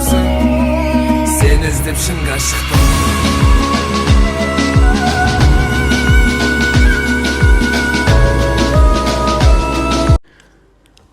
адамсың. Сені іздеп шыңға шықтым.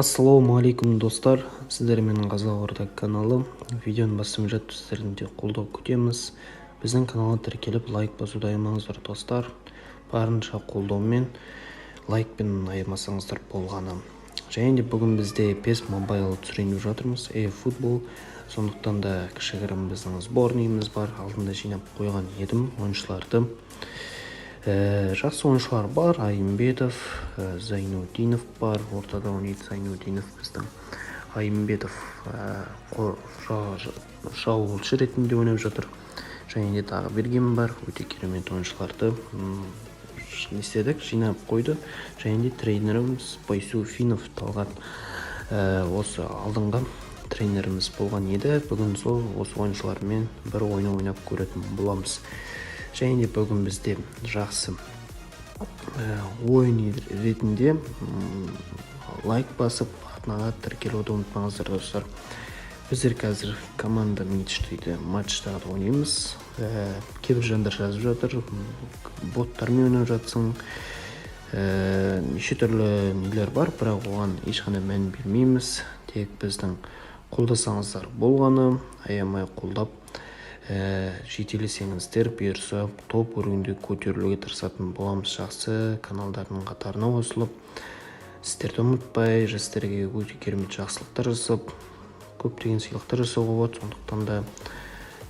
Ассалаумағалейкум, достар! Сіздер менің Қазақ Орда каналы. Видеоны бастамай жатып, сіздерден де қолдау күтеміз. Біздің каналға тіркеліп, лайк басуды аямаңыздар, достар. Барынша қолдаумен, лайкпен аямасаңыздар болғаны. Және де бүгін бізде PES Mobile түсірейін деп жатырмыз, eFootball. Сондықтан да кішігірім біздің сборныйымыз бар, алдында жинап қойған едім ойыншыларды. Жақсы ойыншылар бар: Айымбетов, Зайнудинов бар, ортада ойнайды Зайнудинов біздің. Айымбетов шабуылшы ретінде ойнап жатыр. Және де тағы Берген бар. Өте керемет ойыншыларды не істедік, жинап қойды. Және де тренеріміз Байсуфинов Талғат, осы алдыңғы тренеріміз болған еді. Бүгін сол осы ойыншылармен бір ойын ойнап көретін боламыз. Және де бүгін бізде жақсы ойын ретінде лайк басып, арнаға тіркелуді ұмытпаңыздар, достар. Біздер қазір «Команда мечты» дейді, матчтарды ойнаймыз. Кейбір жандар жазып жатыр: боттармен ойнап жатсың, неше түрлі нелер бар. Бірақ оған ешқандай мән бермейміз, тек біздің қолдасаңыздар болғаны. Аямай қолдап, жетелесеңіздер, бұйырса, топ уровеньде көтерілуге тырысатын боламыз. Жақсы каналдардың қатарына қосылып, сіздерді ұмытпай, жастарға өте керемет жақсылықтар жасап, көптеген сыйлықтар жасауға болады. Сондықтан да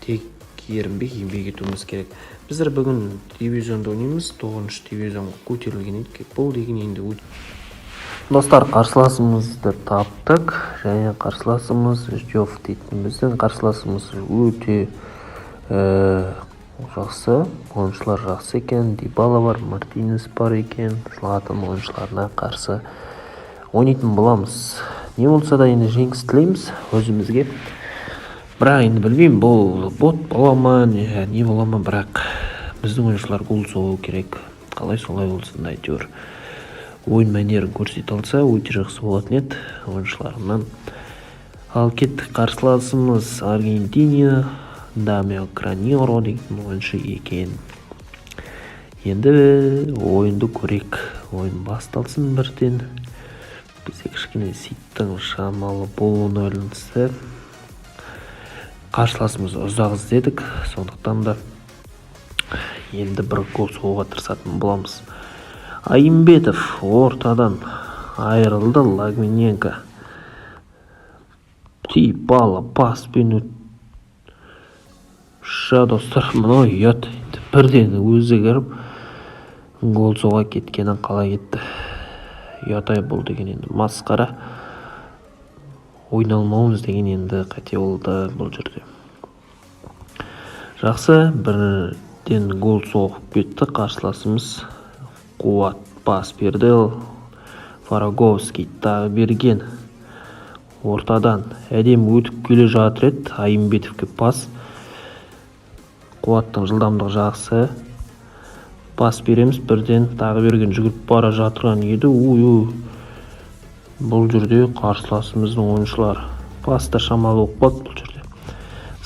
тек ерінбей еңбек етуіміз керек. Біздер бүгін дивизионда ойнаймыз, тоғызыншы дивизионға көтерілген едік. Бұл деген енді өте. Достар, қарсыласымызды таптық және қарсыласымыз Ждев дейтін. Біздің қарсыласымыз өте жақсы ойыншылар, жақсы екен. Дибала бар, Мартинес бар екен. Златан ойыншыларына қарсы ойнайтын боламыз. Не болса да, енді жеңіс тілейміз өзімізге. Бірақ енді білмеймін, бұл бот бола ма, не бола ма, бірақ біздің ойыншылар гол соғу керек. Қалай солай болсын да, әйтеуір ойын мәнерін көрсете алса, өте жақсы болатын еді ойыншыларымнан. Ал кеттік! Қарсыласымыз Аргентина, Дамио Граньеро деген ойыншы екен. Енді ойынды көрейік, ойын басталсын бірден. Бізде кішкене ситтің шамалы болуына байланысты қарсыласымызды ұзақ іздедік. Сондықтан да енді бір гол соғуға тырысатын боламыз. Айымбетов ортадан айырылды. Лагвиненко, Дибала паспен ша. Достар, мынау ұят енді, бірден өзі кіріп гол соға кеткені қалай кетті? Ұят ай бұл деген, енді масқара. Ойналмауымыз деген енді қате болды бұл жерде. Жақсы, бірден гол соғып кетті қарсыласымыз. Қуат пас берді, Фараговский, тағы берген. Ортадан әдемі өтіп келе жатыр еді, Айымбетовке пас. Қуаттың жылдамдығы жақсы. Пас береміз бірден, тағы берген жүгіріп бара жатырған еді. Ой, ой, бұл жерде қарсыласымыздың ойыншылары пас та шамалы болып қалды. Бұл жерде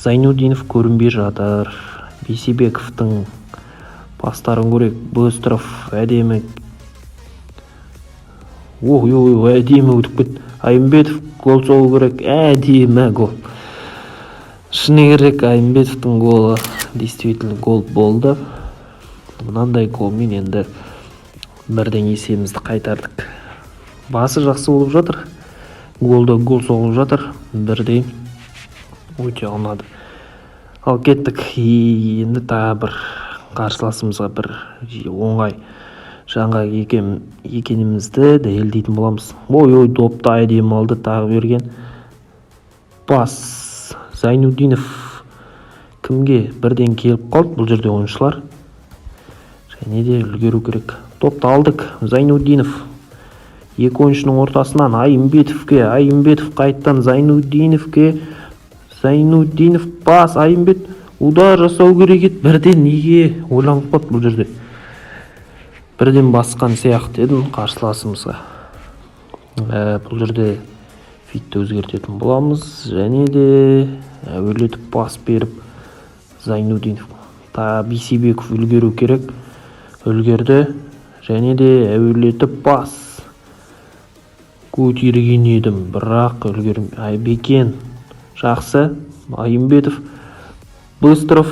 Зайнудинов көрінбей жатыр. Бейсебековтың пастарын көрейік. Быстров әдемі, ой, ой, әдемі өтіп кетті. Айымбетов гол соғу керек, әдемі гол! Шыны керек, Айымбетовтің голы действительно гол болды. Мынандай голмен енді бірден есебімізді қайтардық. Басы жақсы болып жатыр, голда гол соғып жатыр бірден, өте ұнады. Ал кеттік! Енді тағы бір қарсыласымызға бір оңай жаңға екенімізді дәлелдейтін боламыз. Ой, ой, допты әдемі алды. Тағы берген пас. Зайнудинов кімге бірден келіп қалды бұл жерде ойыншылар? Және де үлгеру керек. Допты алдық. Зайнудинов екі ойыншының ортасынан Айымбетовке, Айымбетов қайтадан Зайнудиновке, Зайнудинов пас, Айымбет удар жасау керек еді бірден. Неге ойланып қалды бұл жерде? Бірден басқан сияқты едім қарсыласымызға. Бұл жерде вид ті өзгертетін боламыз. Және де Әуелетіп пас беріп Зайнудинов. Та Бейсебеков үлгеру керек. Үлгерді. Және де әуелетіп пас. Көтерген едім, бірақ үлгерім. Айбекен жақсы. Айымбетов. Быстров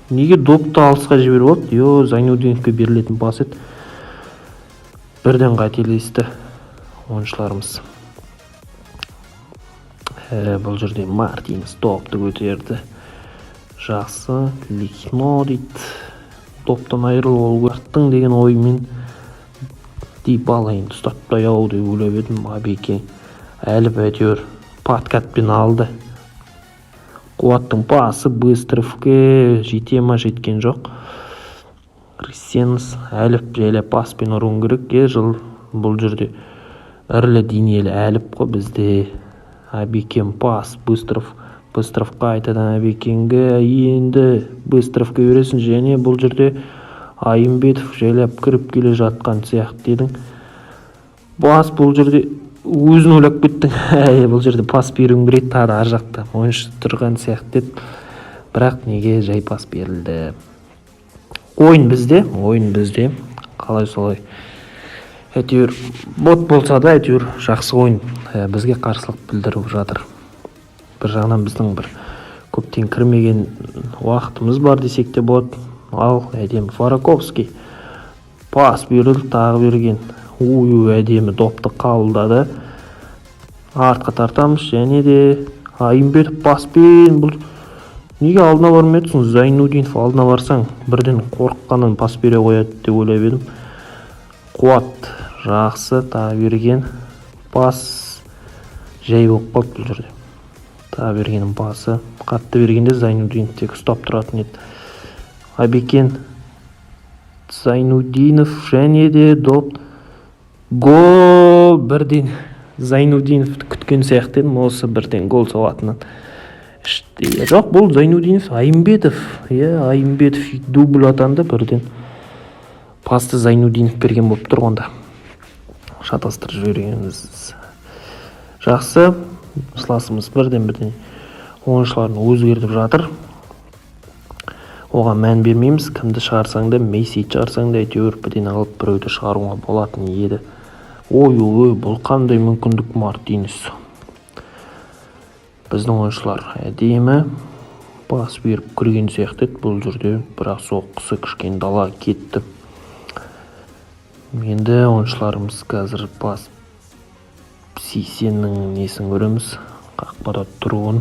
неге допты алысқа жіберіп алды? Йо, Зайнудиновке берілетін пас еді. Бірден қателесті ойыншыларымыз. Бұл жерде Мартинес допты көтерді. Жақсы, Лихно дейді. Доптан айырылып алу арттың деген оймен Дибала енді ұстатпай ау деп ойлап едім. Абеке әліп әйтеуір подкатпен алды. Қуаттың пасы Быстровке жете ма, жеткен жоқ. Кристенс әліп жайлап паспен ұруың керек. Жыл бұл жерде ірілі денелі әліп қой бізде. Абекен пас Быстров. Быстровқа, қайтадан Абекенге, енді Быстровке бересің. Және бұл жерде Айымбетов жайлап кіріп келе жатқан сияқты едің. Бас бұл жерде өзін ойлап кеттің. Әй, бұл жерде пас беруің керек, тағы ар жақта ойыншы тұрған сияқты еді. Бірақ неге жай пас берілді? Ойын бізде, ойын бізде. Қалай солай. Әйтеуір бот болса да, әйтеуір жақсы ойын бізге қарсылық білдіріп жатыр. Бір жағынан біздің бір көптен кірмеген уақытымыз бар десек те болады. Ал әдемі Фараковский пас берілді, тағы берген. Ой, әдемі допты қабылдады. Артқа тартамыз және де Айымбетов паспен. Бұл неге алдына бармай отырсың? Зайнудинов, алдына барсаң, бірден қорыққаннан пас бере қояды деп ойлап едім. Қуат жақсы, тағы берген пас жай болып қалды бұл жерде. Тағы бергеннің пасы қатты бергенде Зайнудинов тек ұстап тұратын еді. Абекен, Зайнудинов және де доп, гол! Бірден Зайнудиновті күткен сияқты едім осы бірден гол соғатынын. Жоқ, бұл Зайнудинов, Айымбетов. Иә, Айымбетов дубль атанды бірден. Пасты Зайнудинов берген болып тұр онда. Шатастырып жібергенбіз. Жақсы, қарсыласымыз бірден ойыншыларын өзгертіп жатыр. Оған мән бермейміз. Кімді шығарсаң да, Мессиді шығарсаң да, әйтеуір бірден алып біреуді шығаруға болатын еді. Ой, ой, бұл қандай мүмкіндік, Мартинес. Біздің ойыншылар әдемі пас беріп кірген сияқты еді бұл жерде, бірақ соққысы кішкене дала кетті. Енді ойыншыларымыз қазір пас Сейсеннің несін көреміз, қақпада тұруын.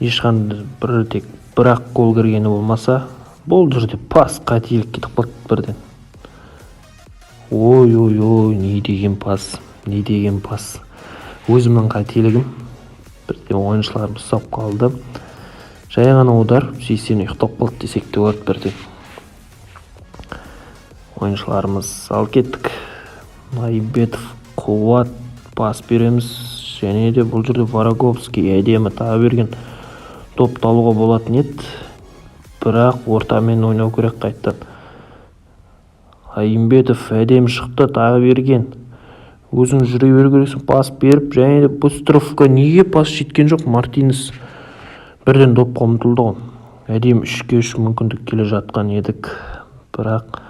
Ешқандай бір тек бір-ақ гол кіргені болмаса, бұл жерде пас қателік кетіп қалды бірден. Ой, ой, ой, не деген пас, не деген пас. Өзімнің қателігім. Бірден ойыншыларымыз ұстап қалды. Жай ғана удар, Сейсен ұйықтап қалды десек те болады бірден. Ойыншыларымыз ал кеттік. Айымбетов, Қуат, пас береміз. Және де бұл жерде Вороговский әдемі тағы берген, допты алуға болатын еді. Бірақ ортамен ойнау керек қайтадан. Айымбетов әдемі шықты, тағы берген. Өзің жүре беру керексің, пас беріп және де Быстровқа неге пас жеткен жоқ? Мартинес бірден допқа ұмтылды ғой. Әдемі 3-ке 3 мүмкіндік келе жатқан едік, бірақ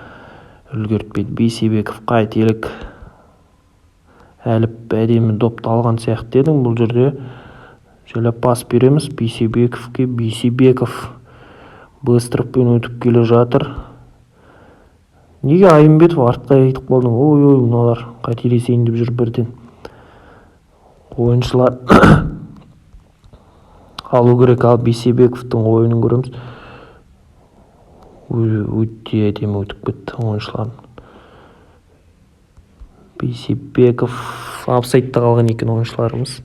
үлгертпеді. Бейсебеков қателік. Әліп әдемі допты алған сияқты едің бұл жерде. Жайлап пас береміз Бейсебековке. Бейсебеков Быстровпен өтіп келе жатыр. Неге, Айымбетов, артқа кетіп қалдың? Ой, ой, мыналар қателесейін деп жүр бірден. Ойыншылар алу керек. Ал Бейсебековтің ойынын көреміз. Өте әдемі өтіп кетті ойыншылар. Бейсебеков офсайдта қалған екен, ойыншыларымыз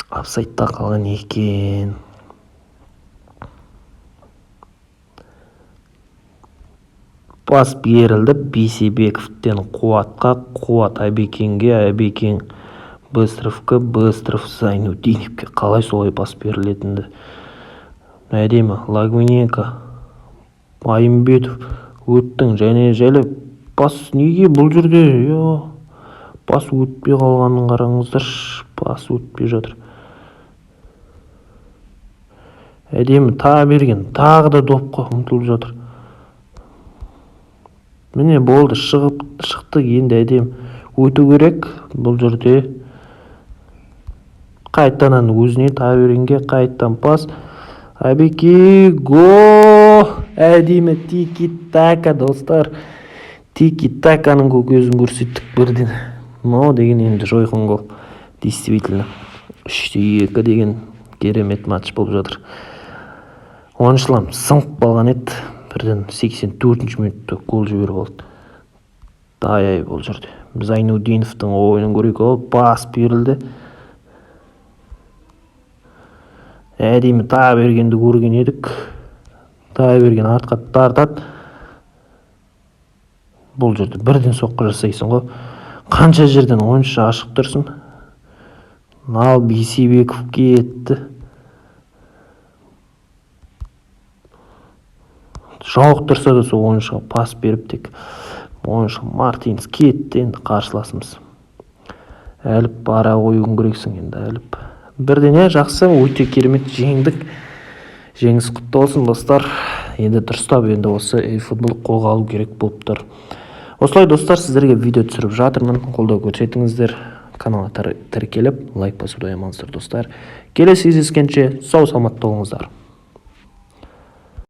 офсайдта қалған екен. Пас берілді Бейсебековтен Қуатқа, Қуат Әбекенге, Әбекен Быстровқа, Быстров Зайнутдиновке. Қалай солай пас берілетінді. Әдемі Лагвиненко, Айымбетов өттің және жайлап пас. Неге бұл жерде пас өтпей қалғанын қараңыздаршы, пас өтпей жатыр. Әдемі та берген, тағы да допқа ұмтылып жатыр. Міне болды, шығып шықты, енді әдемі өту керек бұл жерде. Қайтадан өзіне, Табергенге қайтадан пас. Абеке, гол! Әдемі тики-така, достар. Тики-таканың көзін көрсеттік бірден. Мынау деген енді жойқын гол. Действительно. 3-2 деген керемет матч болып жатыр. Ойыншыларым сынып қалған еді. Бірден 84-ші минутта гол жіберіп алды. Ай-ай, бұл жерде. Зайнудиновтың ойынын көрейік. Ол пас берілді. Әдемі та бергенді көрген едік. Та берген артқа тартады. Бұл жерде бірден соққы жасайсың ғой. Қанша жерден ойыншы ашық тұрсын. Ал Бейсебеков кетті. Жауық тұрса да сол ойыншыға пас беріп тек ойыншы Мартинс кетті енді қарсыласымыз. Әліп бара қоюың керексің енді әліп. Бірден жақсы, өте керемет жеңдік. Жеңіс құтты болсын, достар. Енді дұрыстап енді осы футболды қолға алу керек болып тұр. Осылай, достар, сіздерге видео түсіріп жатырмын. Қолдау көрсетіңіздер. Каналға тіркеліп, лайк басуды аямаңыздар, достар. Келесі кездескенше сау саламатта болыңыздар.